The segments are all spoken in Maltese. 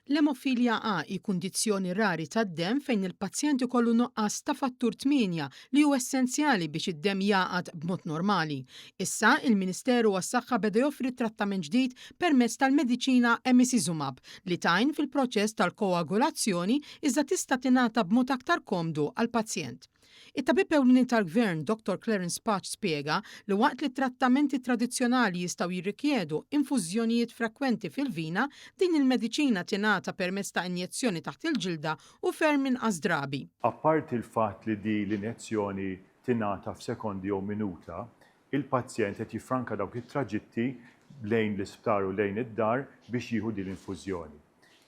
L-emofilja A hi kundizzjoni rari tad-demm fejn il-pazjent ikollu nuqqas ta' fattur 8 li hu essenzjali biex id-demm jagħqad b'mod normali. Issa, il-Ministeru għas-Saħħa beda joffri trattament ġdid permezz tal-mediċina Emicizumab li tgħin fil-proċess tal-koagulazzjoni iżda tista' tingħata b'mod aktar komdu għall-pazjent. It-tabib ewlieni tal-Gvern, Dottor Clarence Pace spjega li waqt li t-trattamenti tradizzjonali jistgħu jirrikjedu infużjonijiet frekwenti fil-vina, din il-mediċina tingħata permezz ta' injezzjoni taħt il-ġilda u ferm inqas drabi. Apparti l-fatt li din l-injezzjoni tingħata f'sekondi jew minuta, il-pazjent qed jiffranka dawk it-traġitti lejn l-isptar u lejn id-dar biex jieħu din l-infużjoni.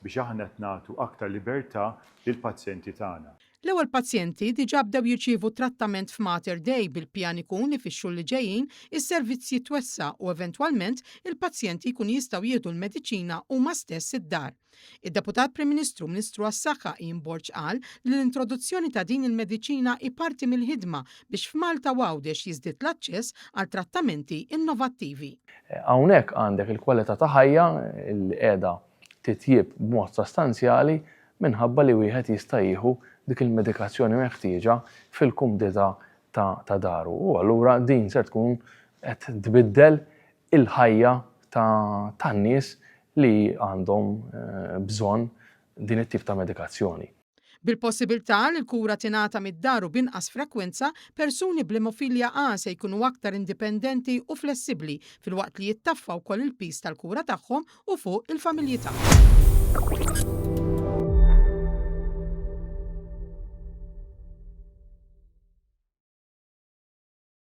Biex aħna qed nagħtu aktar libertà lill-pazjenti tagħna. L-ewwel pazjenti diġà bdew jirċievu trattament f'Mater Dei bil-pjan ikun li fix-xhur li ġejjin is-servizz jitwessa' u eventwalment il-pazjenti jkunu jistgħu jieħdu l-mediċina huma stess id-dar. Id-Deputat Prim Ministru u Ministru għas-Saħħa Ian Borg qal li l-introduzzjoni ta' din il-mediċina hi parti mill-ħidma biex f'Malta u Għawdex jiżdied l-aċċess għal trattamenti innovattivi. Hawnhekk għandek il-kwalità ta' ħajja li qiegħda titjieb b'mod sostanzjali minħabba li wieħed jista' jieħu dik il-medikazzjoni meħtieġa fil-kumdità ta' daru. U allura din ser tkun qed tbiddel il-ħajja tan-nies li għandhom bżonn din it-tip ta' medikazzjoni. Bil-possibiltà li l-kura tingħata mid-dar u b'inqas frekwenza, persuni bl-emofilja A se jkunu aktar indipendenti u flessibbli filwaqt li jittaffa wkoll il-piż tal-kura tagħhom u fuq il-familji tagħhom.